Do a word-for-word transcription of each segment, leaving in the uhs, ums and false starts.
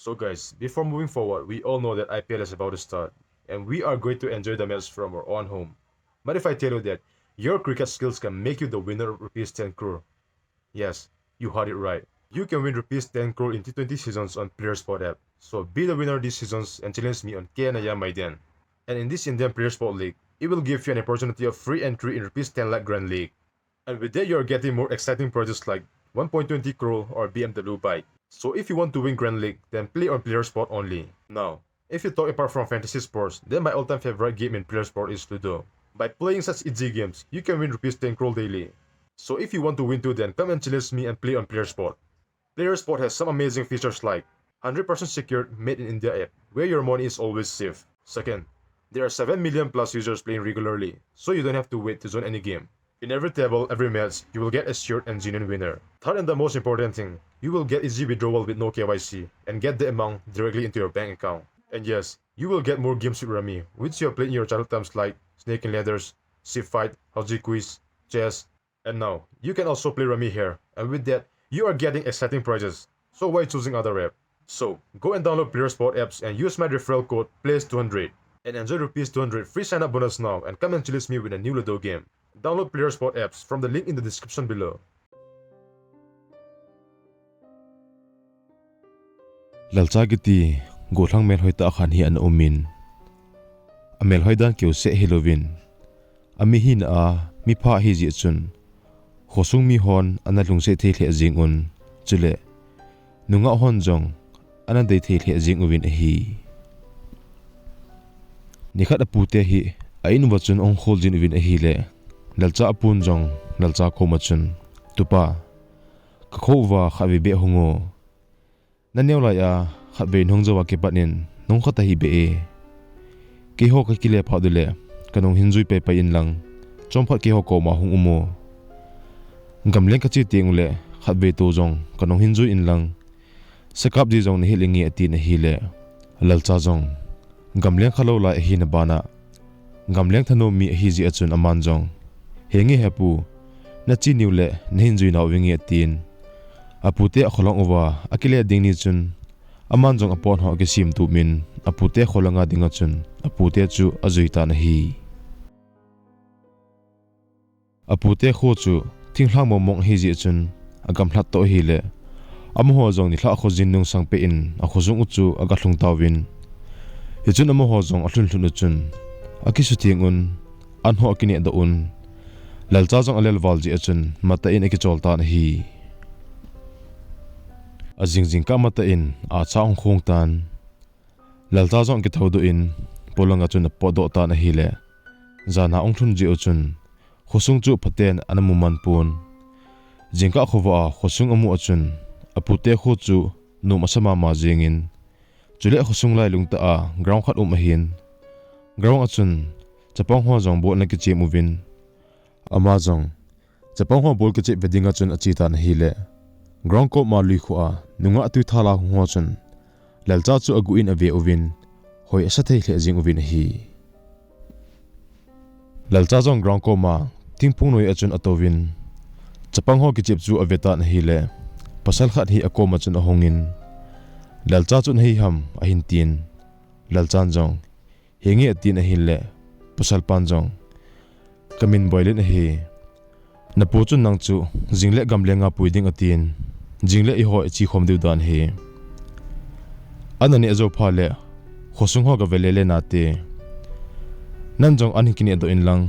So guys, before moving forward, we all know that I P L is about to start, and we are going to enjoy the match from our own home. But if I tell you that your cricket skills can make you the winner of rupees ten crore, yes, you heard it right. You can win rupees ten crore in T twenty seasons on PlayerSpot app. So be the winner this season and challenge me on K N I M Maidan. And in this Indian PlayerSpot League, it will give you an opportunity of free entry in rupees ten lakh Grand League. And with that, you are getting more exciting prizes like one point twenty crore or B M W bike. So if you want to win Grand League, then play on PlayerSpot only. Now, if you talk apart from fantasy sports, then my all-time favorite game in PlayerSpot is Ludo. By playing such easy games, you can win rupees ten crore daily. So if you want to win too, then come and challenge me and play on PlayerSpot. PlayerSpot has some amazing features like hundred percent secured made in India app, where your money is always safe. Second, there are seven million plus users playing regularly, so you don't have to wait to join any game. In every table, every match, you will get a sure and genuine winner. Third and the most important thing, you will get easy withdrawal with no K Y C and get the amount directly into your bank account. And yes, you will get more games with Rummy, which you have played in your childhood times like Snake and Ladders, Ship Fight, Housie Quiz, Chess, and now, you can also play Rummy here. And with that, you are getting exciting prizes. So why choosing other app? So, go and download PlayerSpot apps and use my referral code PLAYERS two hundred and enjoy rupees two hundred free sign-up bonus now and come and challenge me with a new Ludo game. Download PlayerSpot apps from the link in the description below. Lalcha kiti gollhang melhoi tah khat hi ana um in, amelhoi dan keuseh hilouvin, ami hina a mipha ahi jeh chun, khosung mihon ana lungset thei lheh jeng un, chule nungah hon jong ana dei thei lheh jeng uvin ahi. Nikhat apute hi a in uva chun ahung khol jin uvin ahile, Lalcha apun jong Lalcha koma chun, Tupa, kakho uva khatvei beh hung o. Naneo lai a khatvei nahung jou a kipat in nahung kha tahih beh e. Keiho kakile phat uleh kanung hin jui paipai inlang, chomkhat keiho koma hung um o. Gamleng kache teng uleh khatvei tou jong kanung hin jui inlang, sakap ji jong nahil inge, atin ahile, Lalcha jong gamleng khalou lai ahina bana, gamleng thanom mi ahi jeh a chun aman jong, Henge he pu, nache niu le nahin jui nau vinge, atin, apute akholong uva akile ding ni chun, aman jong apon ho akisem tup in, apute kholanga dinga chun apute chu ajui tan ahi. Apute kho chu thinglhang mongmong ahi jeh chun, agamlhat toh ahile, amaho jong nilhah khojin nungsang peh in akhosung u chu agalhung tauvin. Hichun amaho jong alhun lhun u chun, akisutheng un, an ho akinehdoh un. Lalcha jong alelval jeh a chun matah in akichol tan ahi. Ajing jingkah matah in acha ahung khong tan. Lalcha jong akithoudoh in, polanga chun apotdoh tan ahile, jana ahung lhun jeh u chun, khosung chu phaten ana mu man pon. Jingkah khovah a khosung amu a chun, apute kho chu nom asa mama jengin, chule khosung lailung tah a ground khat um ahin, ground a chun chapang ho jong ball ana kichem uvin, ama jong chapang ho ball kichep ve dinga chun ache tan ahile, ground koma lui khu a nungah tui thala hung ho chun Lalcha chu aguh in ave uvin, hoi asa thei lheh jeng uvin ahi. Lalcha jong ground koma thingphung noi a chun atouvin, chapang ho kichep chu ave tan ahile, pasal khat hi akoma chun ahungin, Lalcha chu nahi ham ahin tin, Lalchan jong, Henge, atin ahile, pasalpan jong, Kamin Boilin ahi. Napu chun nang chu jingle gamlenga pui ding atin, jingle eiho iche khom diu dan ahi. An aneh jou phat le, khosung ho gave lele nate. Nang jong an hi kinehdoh inlang,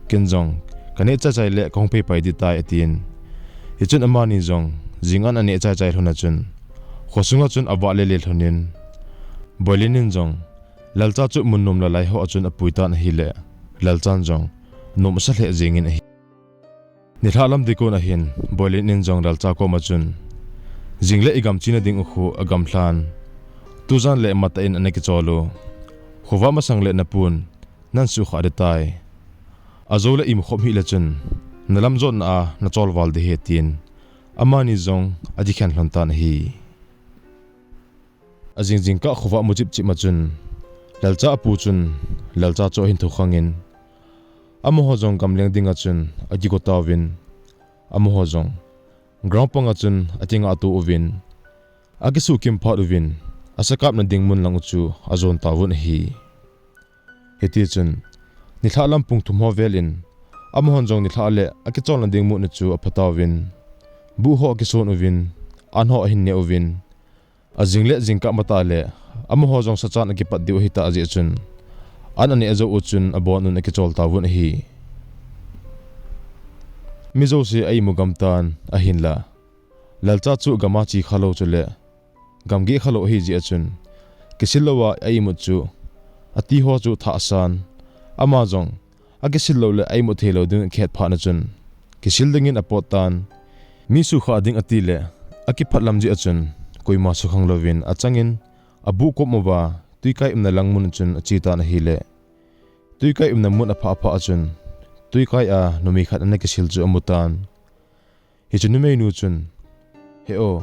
ken jong kaneh chaichai le kahung phei pai ding tai, atin. Hichun amani jong jing an aneh chaichai lhon a chun, khosunga chun avah lele lhonin, Boilin in jong Lalcha chu mun nom lalai ho a chun apui tan ahile, Lalchan jong nom asa lheh jengin ahi. Nilhah lam dikon ahin, Boilin in jong Lalcha koma chun, jingle igam chena ding u khu agamlhan, tujan le matah in ana kichol u, khovah masang le napun nan suhkhah ding tai. Ajoule imukhop hih le chun, nalamjotna a nachol val ding ahi, tin amani jong akikhen lhon tan ahi. Ajing jingkah khovah mu chipchip ma chun, Lalcha apu chun Lalcha chu ahin thukhangin, amaho jong gamleng dinga chun akigo tauvin, amaho jong ground panga chun akingah to uvin, akisuhkim phat uvin, asakap na ding mun lang u chu ajon tauvin ahi. Hiti chun, nilhah lam pung thum ho vel in, amahon jong nilhah le akicholna ding mun u chu aphatauvin, buh ho akison uvin, an ho ahin ne uvin, ajing le jingkah matah le, amaho jong sachan akipat diu ahitah jeh chun, an aneh jou u chun abon un akichol tauvin ahi. Mi jouse a imu gam tan ahinla, Lalcha chu gam a che khalou chule, gam geh khalou ahi jeh a chun, kisil louva a imut chu, ati ho chu thah asan, ama jong, akisil lou le a imut thei lou ding akhet phat na chun, kisil dingin apot tan, mi sukha ding ati le, akiphat lam jeh a chun, koima sukhang louvin achangin, abuh kom uva, tuikai umna lang mun chun ache tan ahile, tuikai umna mun aphah aphah a chun, tuikai a numei khat ana kisil chu amu tan. Hichun numeinu chun, "He o,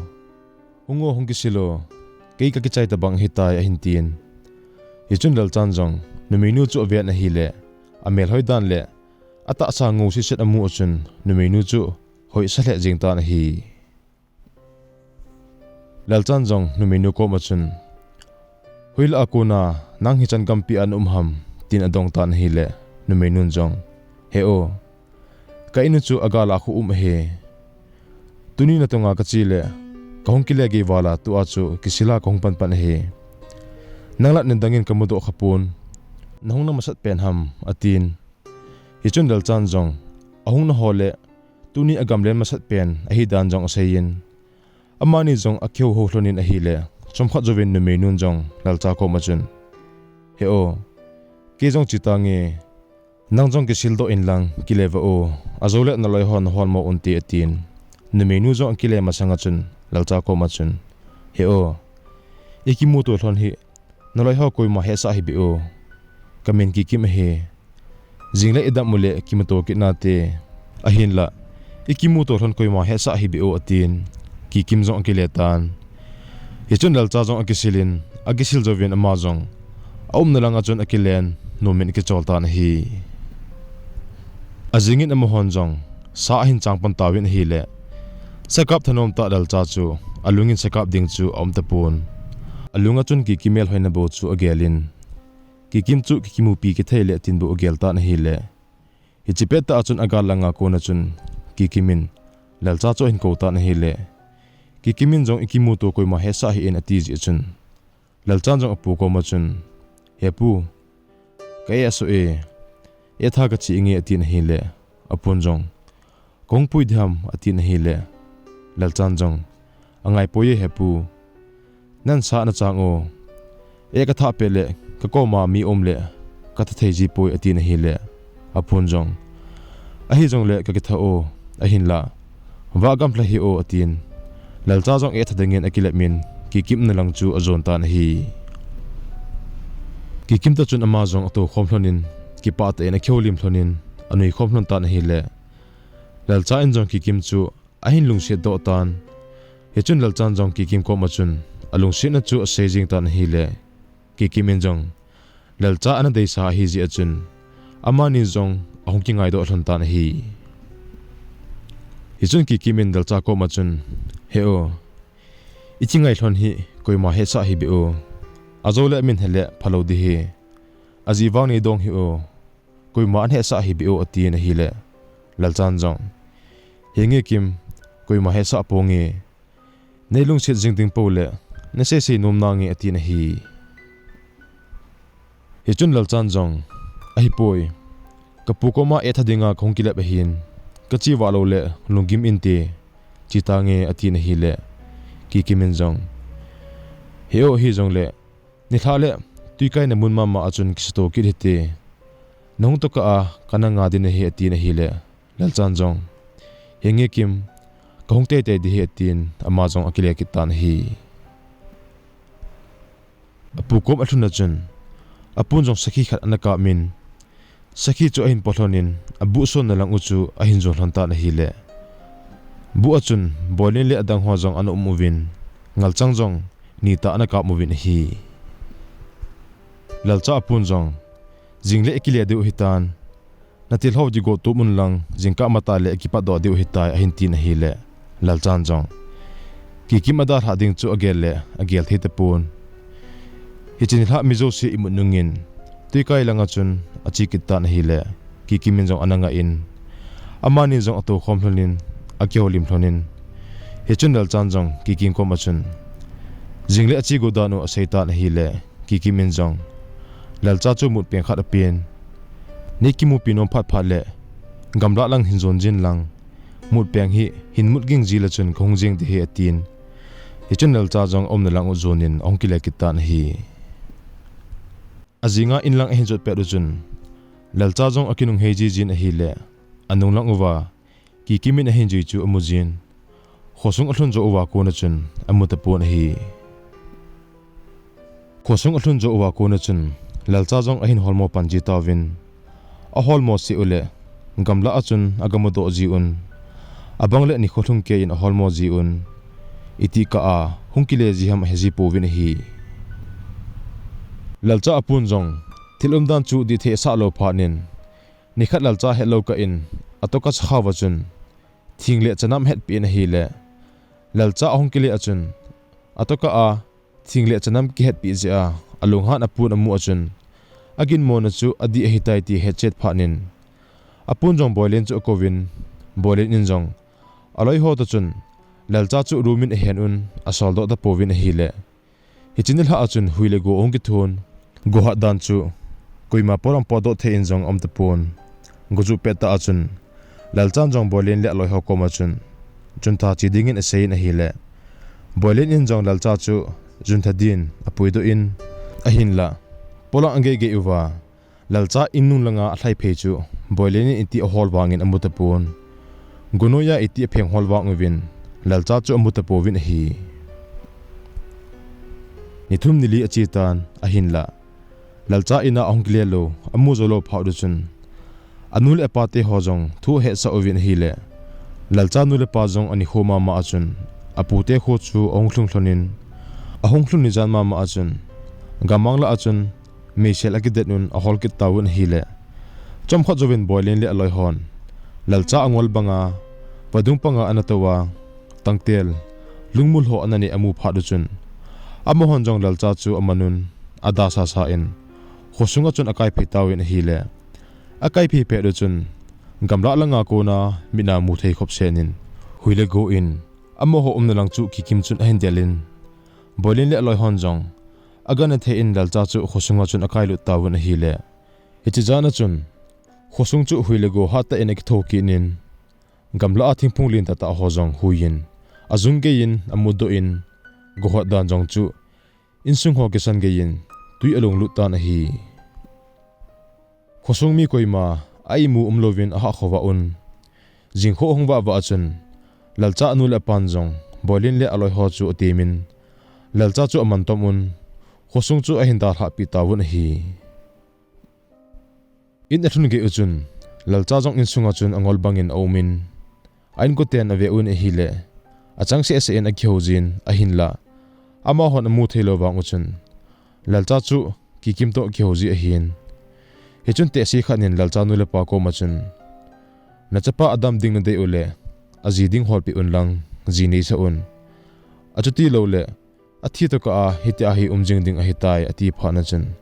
hung o, hung kisil o, kei kakichai tabang ahitai," ahin tin. Hichun Lalchan jong, numeinu chu aven ahile, amel hoi dan le, atahsa ngou siset amu a chun, numeinu chu hoisah lheh jeng tan ahi. Lalchan jong, numeinu kom a chun, "Hoilah a kona, nang hichan gampi a na um ham," tin adong tan ahile, numeinun jong, "He o, ka in u chu agal a khu um ahi. Tuni natonga kache le, kahung kile gei val a tua chu kisil a kahung panpan ahi. Nang la nin dangin kamudoh khapon, nahung na masat pen ham," atin. Hichun Lalchan jong, ahung na ho le, tuni agamlen masat pen ahi dan jong aseiyin, amani jong akihou hou lhonin ahile, chomkhat jouvin numeinun jong Lalcha kom a chun, "He o, kei jong che tange, nang jong kisil doh in lang kile va o, ajole naloi ho nahol mo unte," atin. Numeinu jong akile masang a chun, Lalcha kom a chun, "He o, ikimuto lhon hi, naloi ho koima hesah hih beh o. Kamin Kikim ahi. Jing le idam u le kimuto kit nate. Ahinla, ikimuto lhon koima hesah hih beh o," atin. Kikim jong akile tan. Hichun Lalcha jong akisil in, akisil jouvin ama jong, aumna lang a chun akilen, nomin akichol tan ahi. Ajingin amahon jong, sa ahin chang pan tauvin ahile, sakap thanom tah Lalcha chu, alungin sakap ding chu aum tapon. Alung a chun Kikim melhoina bou chu agelin, Kikim chu kikimupi kithei le tin bou agel tan ahile, hiche pettah a chun agal langa kona chun, Kikim in, Lalcha chu ahin kou tan ahile, Kikim in jong, "Ikimuto koima hesah hih in," ati jeh a chun, Lalchan jong apu kom a chun, "He pu, ka eh asoh e, eh tha kache inge," atin ahile, apun jong, "Kahung pui diham?" atin ahile, Lalchan jong, "Angai poi e he pu, nan sa na chang o, eh kathah pet le kakoma mi um le katha thei ji poi," atin ahile, apun jong, "Ahi jongle kakitha o, ahinla vah gamlha hih o," atin. Lalcha jong eh tha dingin akilep in, Kikim na lang chu ajon tan ahi. Kikim toh chun ama jong atou khom lhonin, kipah tah in akihoulim lhonin, anui khom lhon tan ahile, Lalcha in jong Kikim chu ahin lungset doh tan. Hichun Lalchan jong Kikim kom a chun, alungsetna chu asei jing tan ahile, Kikim in jong, Lalcha ana deisah ahi jeh a chun, amani jong ahung kingai doh lhon tan ahi. Hichun Kikim in Lalcha kom a chun, "He o, ikingai lhon hi koima hesah hih beh o. Ajole min he le phalou ding ahi. Ajeh vang nei dong hih o. Koima ana hesah hih beh o," atin ahile, Lalchan jong, "Henge Kim, koima hesah ponge. Nei lungset jing ding pou le, nasei sei nom nange," atin ahi. Hichun Lalchan jong, "Ahipoi, kapu koma eh tha dinga kahung kilep ahin, kache vah lou le lunggim inte, che tange," atin ahile, Kikim in jong, "He o, ahi jongle, nilhah le tuikai na mun mama a chun kisuto kit hite. Nahung tokah a kana nga ding ahi," atin ahile, Lalchan jong, "Henge Kim, kahung teitei ding ahi," atin, ama jong akile kit tan ahi. Apu kom alhun a chun, apun jong sakhi khat ana kap in, sakhi chu ahin po lhonin, abuh sonna lang u chu ahin jon lhon tan ahile, buh a chun boilin le adang ho jong ana um uvin, ngalchang jong nitah ana kap uvin ahi. Lalcha apun jong, "Jing le ikile diu ahitan, nathil ho digo tup un lang, jingkah matah le ikipat doh diu ahitai," ahin tin ahile, Lalchan jong, Kikim adalhah ding chu agel le agel thei tapon. Hiche nilhah mi jouse imut nungin, twikai langa chun ache kit tan ahile, Kikim in jong ana ngah in, amani jong atou khom lhonin, akihoulim lhonin, hichun Lalchan jong Kikim koma chun jingle ache go dan u asei tan ahile, Kikim in jong Lalcha chu mut peng khat apen, nei kimupi nom phat phat le gamlah lang hin jon jin lang, mut peng hi hin mut ging jile chun kahung jeng ding ahi, atin. Hichun Lalcha jong aumna lang u jonin ahung kile kit tan ahi. Ajinga inlang ahin jot pet u chun, Lalcha jong akinung hei jijin ahile, anung lang uva Kikim in ahin jui chu amu jin, khosung alhun jou uva kona chun amu tapon ahi. Khosung alhun jou uva kona chun, Lalcha jong ahin holmo pan ji tauvin, aholmo seh ule, gamlah a chun agamu doh jiun, abang le nikho lhung keiyin aholmo jiun, itih kah a hung kile ji ham ahe ji pouvin ahi. Lalcha apun jong thil umdan chu dihthei asah lou phat in, nikhat Lalcha hetlou kah in, atoka chakhao va chun thing le chanam ahetpeh in ahile, Lalcha ahung kile a chun, atoka a thing le chanam kihetpeh jeh a alunghan apun amu a chun, aginmona chu adih ahitai ti ahetchet phat in, apun jong Boilen chu akouvin, Boilen in jong aloiho toh chun Lalcha chu room in ahen un, asoldoh tapouvin ahile, hiche nilhah a chun hui le go ahung kithon, go hat dan chu koima polam potdoh thei in jong aum tapon. Go juh pettah a chun, Lalchan jong Boilen le aloiho koma chun, chuntha che dingin aseiyin ahile, Boilen in jong Lalcha chu chuntha din apuidoh in, ahinla polang ageigei uva, Lalcha innung langa alhaiphei chu Boilen in iti ahol vangin amu tapon. Go noiya iti apheng hol vang uvin, Lalcha chu amu tapouvin ahi. Nithum nili achetan ahinla, Lalcha ina ahung kile lou, amu jou lou phat u chun, anu le apa teho jong thu ahetsah uvin ahile, Lalcha nu le pa jong anikho mama a chun, apute kho chu ahung lhung lhonin, ahung lhun nijan mama a chun, gammang lah a chun meisel akidet un ahol kit tauvin ahile, chomkhat jouvin Boilen le aloihon Lalcha angol banga vadung panga ana touva, tangtel, lungmul ho ana neh amu phat u chun, amahon jong Lalcha chu aman un, adasasa in khosunga chun akaiphei tauvin ahile, akaiphei pet u chun, gamlah langa kona mit a muthei khopsen in, hui le go in amaho umna lang chu Kikim chun ahin delin, Boilen le aloihon jong agana thei in Lalcha chu khosunga chun akailut tauvin ahile, hiche jana chun khosung chu hui le go hattah in akitho kit in, gamlah a thingphung lentah tah ho jong huiyin, ajung geiyin amudoh in, go hat dan jong chu insung ho kisan geiyin twi alunglut tan ahi. Khosung mi koima a imu umlouvin ahahkhovah un, jingkho ahung vahvah a chun, Lalcha anu le apan jong Boilen le aloiho chu atemin, Lalcha chu amantom un, khosung chu ahin dalhahpeh tauvin ahi. In alhun gei u chun, Lalcha jong insunga chun angol bangin aumin, a inkoten ave un ahile, achangseh seh in akihou jin ahinla, amahon amu theilou vang u chun, Lalcha chu Kikim toh kihou ji ahin. Hichun tehse khat in Lalcha nu le pa koma chun, nachapa adam ding nadei ule, aji ding holpeh unlang, ji neisah un. Achuti loule, athi tokah a hitia hi um jing ding ahitai, ati phat na chun,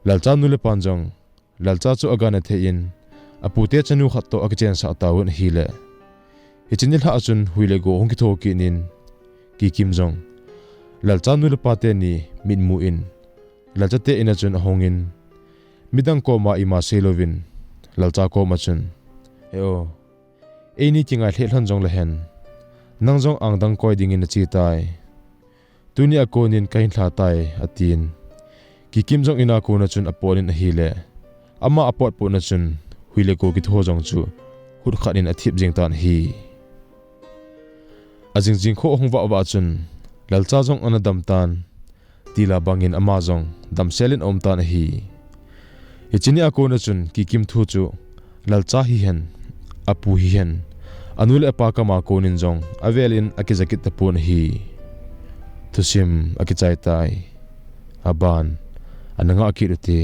Lalcha nu le pan jong Lalcha chu agana thei in, apute chanu khat toh akichensah tauvin ahile, hiche nilhah a chun hui le go hung kitho kit in, Kikim jong Lalcha nu le pa teni mitmu in, Lalchate in a chun ahungin, midang koma ima seilouvin, Lalcha koma chun, He o, eini kingai lheh lhon jongle hen, nang jong angdang koi dingin nache tai. Tunia konin kahin lha tai, atin. Kikim jong ina kona chun apot in ahile, ama apotpotna chun hui le go kitho jong chu hutkhat in athip jeng tan ahi. Ajing jingkho ahung vahvah chun, Lalcha jong ana dam tan, tila bangin ama jong damsel in aum tan ahi. Hiche nia kona chun Kikim thu chu Lalcha hihen, apu hihen, anu le apa kama konin jong avelin akija kit tapon ahi. Thusim akichai tai. Aban ana ngah kit ute.